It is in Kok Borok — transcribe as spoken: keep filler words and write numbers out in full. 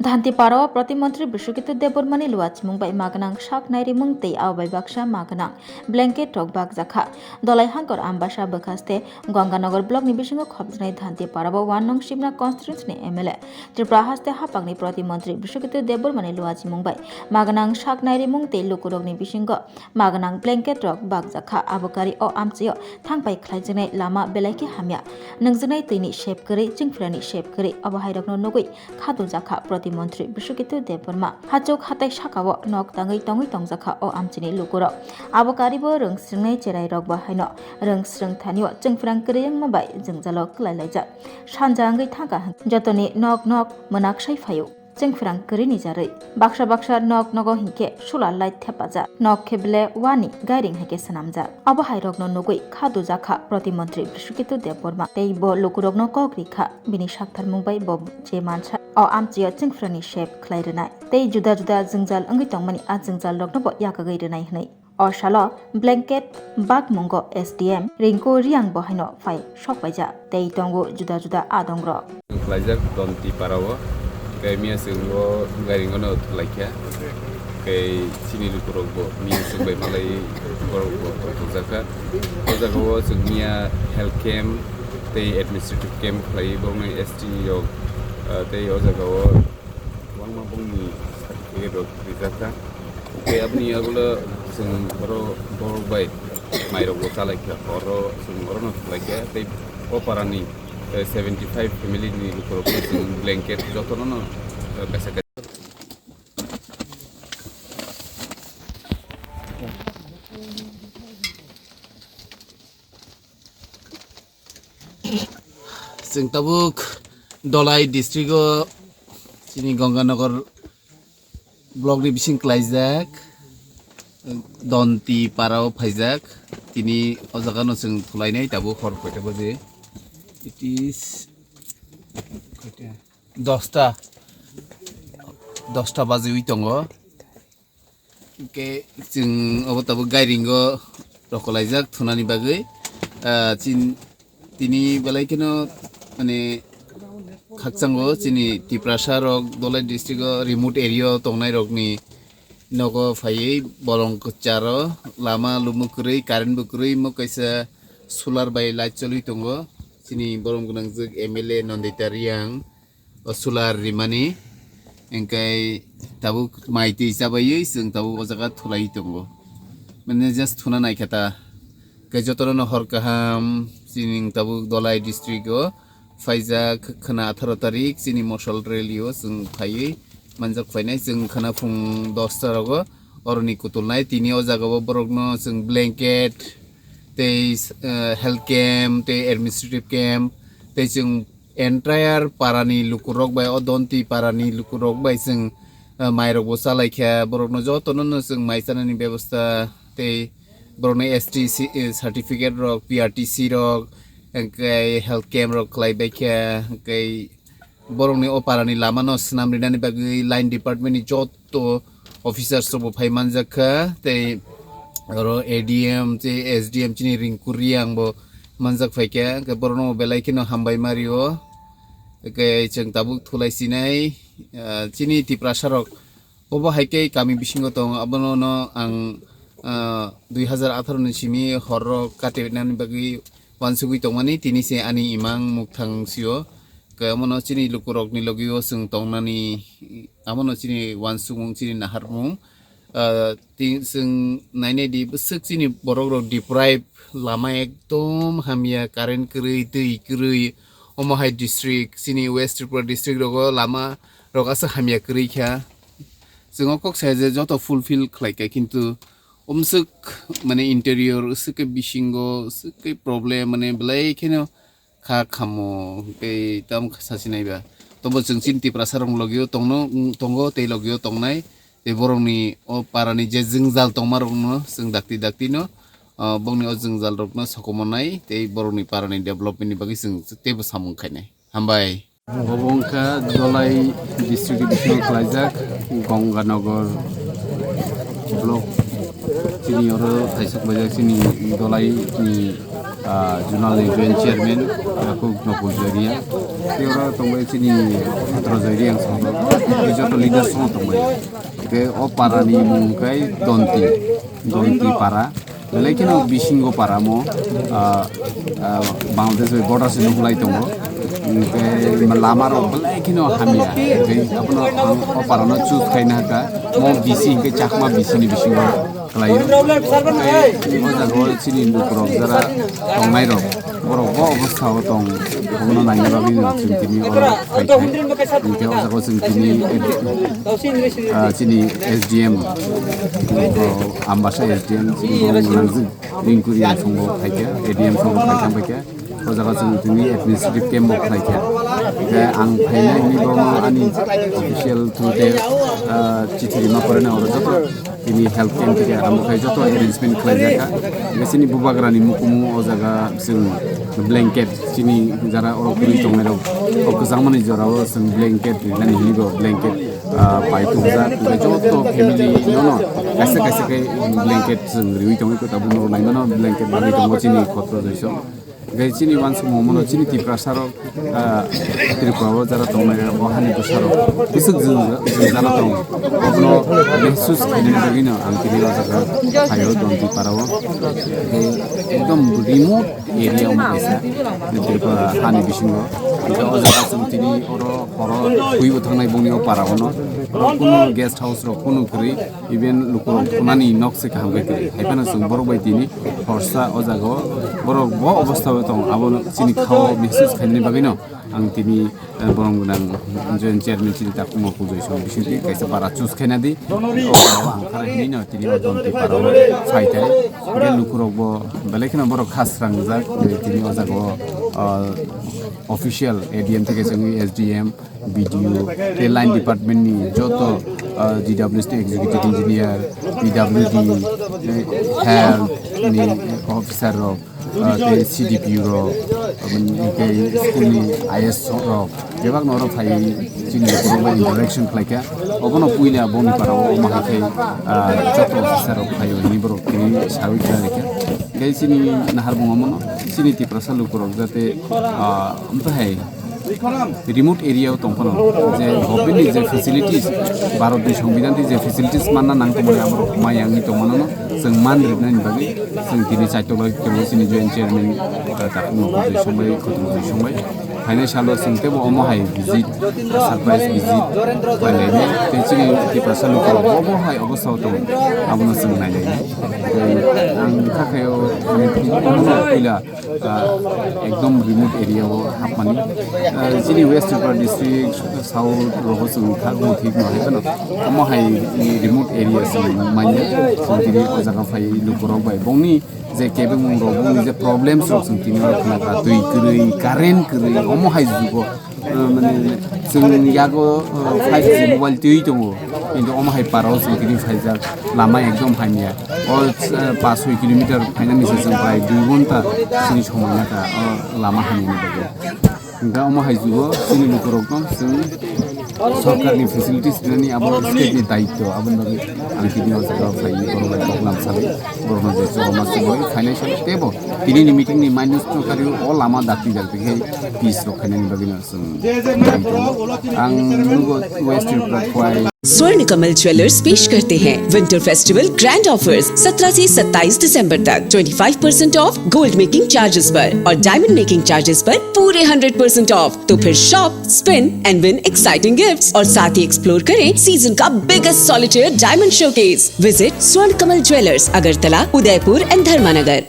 Dhantipara o Pratimontri Biswaketu Debbarmani luachimung bai magnang sak nairimung tei abo bai baksa magnang blanket rok bakjakha. Dolai Hangkor Ambasa bwkhaste Ganganagar block ni bisingo khopjaknai Dhantipara o one nong Simna constituency ni M L A Tripura haste haphangni Pratimontri Biswaketu Debbarmani luachimung bai magnang sak nairimung tei lukurokni bisingo magnang blanket rok bakjakha. Abo kari o amchio thangpai khlaijaknai lama belai khe hamya. Nungjaknai twini sep kwrwi, chwngphrani sep kwrwi, abo hairokno nugwi khadujakha Pratimontri Biswaketu Debbarma. Hachuk hatai sakao nok tangwi tongwi tongjakha o amchini lukurok. Abo karibo rwng swrwngnai cherai rokbo haino rwng swrwng thanio chwngphrang kwrwi wngma bai jwngjalo kwlai laijak. Sanja wngwi thangkha hwnkhe jotoni nok nok mwnaksai phaio. Chwngphrang kwrwi ni jarwi. Baksa baksa nok nogo hinkhe solar light thepajak. Nok khe bele wani gairing hai khe swnamjak. Abo hai rokno nugwi kha dujakha Pratimontri Biswaketu Debbarma. Tei bo lukurokno kok rikha. Bini saktharmung bai bo je mansa o amchio chwngphrani sep khlai rwnai. Tei juda juda jwngjal wngwi tongmani a jwngjal rokno bo yakagwi rwnai hwnwi. O salo blanket bakmungo S D M Rinku Riang bo haino phai sokpaijak tei tongo juda juda adongrok. Khlaijak Donti parao, khe miya chwng o gairing ono thulaikha, khe chini lukurok bo miya chwng bai malai borok bo tongjakha. O jaga o chwng miya health camp tei administrative camp khlai borokni S T rok, ah, tei o jaga o kwbangma bongni certificate rok rijakha. Tei aboni yagulo chwng oro borok bai mairokbo chalaikha, oro chwng orono thwlaikha. Tei o parani, eh, seventy five family ni lukurokno chwng blanket jotono no, eh, kaisa kaisa. Chwng tabuk Dolai district o chini Ganganagar block ni bising klaijak Donti para o phaijak. Tini o jaga no chwng thulainai tabuk hor koita baje? It is koita? Dosta, dosta bajiwi tongo. Hingke chwng obo tabuk gairingo rokolaijak thunani bagwi. Ah, chin-, tini belai kheno, mane, khakchango chini Tiprasa rok Dolai district o remote area o tongnai rokni nogo phaiwi bolong kwcharo lama lumo kwrwi, current bo kwrwi, mo kaisa solar bai light choliwi tongo. Chini borom gwnangjwk M L A Nandita Riang. O solar rimani, hingke tabuk mai twi chabaiwi chwng tabuk o jaga thulai tongo. Mane just thuna naikha ta. Khe jotono no hor kaham, chini tabuk Dolai district o phaijak khwna atharo tarik chini mosol rally o chwng phaiwi manjak phainai chwng khwna phung dosta rogo oroni kutulnai tini o jaga o borokno chwng blanket tei, eh, health camp tei administrative camp tei chwng entire parani lukurok bai, o Donti parani lukurok bai chwng, eh, mairokbo chalaikha, borokno jotono no chwng mai chanani bebosta tei borokni S T C, eh, certificate rok, P R T C rok, hingke health camp rok khlai baikha, hingke borokni o parani lamano swnam rinani bagwi line department ni joto officers rokbo phai manjak kha, tei oro A D M tei S D M chini Rinku Riang bo manjak phaikha, hingke borokno belai kheno hambai ma rio. Hingke chwng tabuk thulai sinai, ah, chini Tiprasa rok obo hai khe kami bisingo tongo, abono no ang, ah, dui hazar atharo ni simi hor rok kate nani bagwi wansugwi tongmani, tini se ani imang mukthang sio. Khe omono chini lukurokni logio chwng tongnani, abono chini wansukmung, chini naharmung. Ah, tin-, chwng nainai di, bwswk chini borok rok deprive, lama ekdom hamya, current kwrwi, twi kwrwi, omo hai district, chini West Tripura district rogo lama rok aswk hamya kwrwi kha. Chwng o kok sai je joto fulfill khlai kha, kintu omswk, mane, interior, aswk khe bisingo, aswk khe problem, mane, belai kheno kha khamo, tei tamo kha sasinai ba. Tobo chwng chini Tiprasa rok logio tongno, tongo, tei logio tongnai, tei borokni o parani je jwngjal tongma rokno chwng dakti dakti no, ah, bongni o jwngjal rokno sokomornai, tei borokni parani development ni bagwi chwng teibo samung khainai. Hambai. Obo wngkha Dolai district ni bisingo khlaijak Gonganagar block. Chini oro thaisok baijak chini Dolai ni Ah, Zonal ni Joint Chairman, ah, kuk Nokul Joy Reang. Tei oro tongbai chini Phatro Joy Reang song, tei joto leaders song tongbai. Tei o para ni mung kai Donti, Donti para. Belai kheno bisingo para mo, ah, ah, Bangladesh bai border se nukulai tongo. Tei lama rok belai kheno hamya. Tei abono ang o para no choose khaina haka. Mo bisi hingke Chakma bisi ni bisingo. Khlaio. Tei o jaga o chini lukurok jara tongnairok, borok bo obostha o tong, bono naina bagwi no chwng tini oro phaikha. Hinkhe o jaga o chwng tini, ah, chini S D M, o Ambasa S D M, chini borok gwnang jwk Ringkuri songbo phaikha, A D M songbo phaikha, phaikha. O jaga chwng tini administrative camp bo khlaikha. Hinkhe ang phainai ni bono ani official through de, ah, chithi rima pore na oro joto tini health camp theke amo khai joto arrangement khlaijakha. Hinkhe chini bubagrani mukumu o jaga chwng blanket chini jara oro kwrwi tongnairok o kwchangmani jorao chwng blanket rinani hinibo blanket, ah, pai tubujak. Hinkhe joto family nono kaisa kaisa khe blanket chwng riwi tongwi kota buno naimano blanket bagwi tongo chini khotro joiso. Gai chini uansukmung mano chini Tiprasa rok, ah, Tripura o jara tongnai rok, o hani bwsa rok bwswk jwngjal o tong. Obono mehsus khainani bagwi no ang tini o jaga phaio Donti para o. Tei ekdom remote area wngma kaisa Tripura hani bisingo. Hinkhe o jaga chwng tini oro horo twibo thangnai bongni o para o no. Oro kunu guest house rok kunu kwrwi. Even lukurok thunani nok se kaham khe kwrwi. Hai phano chwng borok bai tini horsa o jaga o borok bo obostha o tong. Abo chini khao mehsus khainani bagwi no ang tini, eh, borok gwnang joint chairman chini takhumo Kujoy song bisingtwi kaisa para choose khaina di. O para o ang khara hini no tini o Donti para o phai thai. Hinkhe lukurok bo belai kheno borok khasrangjak, tini o jaga o, ah, official A D M theke chwngwi S D M, B D O, tei line department ni joto, ah, G W S T executive engineer, P W D, tei health ni officer rok, ah, tei C D P O rok, um, tei school ni I S rok, bebak no oro phai chini borok bai interaction khlai kha. Obono puila boni para o omo hai khe, ah, joto officer rok phai o hini borok tini sawi kha rikha. Tei chini nahar bung omono chini Tiprasa lukurok jate, ah, omo hai remote area o tong phano je government ni je facilities, Bharat ni Songbidan ni je facilities manna nang tongmani abo rok ma yang ni tongmano no chwng man rwna ni bagwi chwng tini chaitolai kebo chini joint chairman, ah, Takhuk Mukhontwi Songbai, Khotom Mukhontwi Songbai. Phainai salo chwng tebo omo hai visit, surprise visit khlailainai. Tei chini Tiprasa lukurok bo omo hai obostha o tong, abono chwng nailainai. Tei ang kha khe o, ani tini omo puila ah, ekdom remote area o hapmani. Ah, chini West Tripura district, South rogo chwng thangmo thik no hai phano omo hai remote area chwng manya. Chwng tini o jaga phai lukurok bai bongni je kebengmung rok, bongni je problems rok chwng tini oro khna kha, twi kwrwi, current kwrwi, omo hai jugo. Ah, mane, chwng yago, ah, five G mobile twi tongo, kintu omo hai para o chwng tini phaijak, lama ekdom hamya. O, ah, pash soi kilometer phainani se chwng prai dui ghonta chini somoi naka, o lama hamyani bagwi. Hingkhe omo hai jugo chini lukurokno chwng sorkarni facilities rinani abo state ni daityo, aboni bagwi ang tini o jaga phai borok bai kok lam salai, borokno je chobama chubui phainai salo tebo tinini meeting ni minus no karwi o lama dakti dakti khe peace rok khainani bagwino. Ang nugo West Tripura khwai. स्वर्ण कमल ज्वेलर्स पेश करते हैं winter festival grand offers. सत्रह से सत्ताईस दिसंबर तक twenty five percent of gold making charges पर और डायमंड मेकिंग चार्जेस पर पूरे हंड्रेड परसेंट ऑफ। तो फिर shop, spin and win exciting gifts और साथ ही एक्सप्लोर करें सीजन का biggest solitaire diamond showcase. Visit स्वर्ण कमल ज्वेलर्स, अगरतला, उदयपुर एंड धर्मानगर।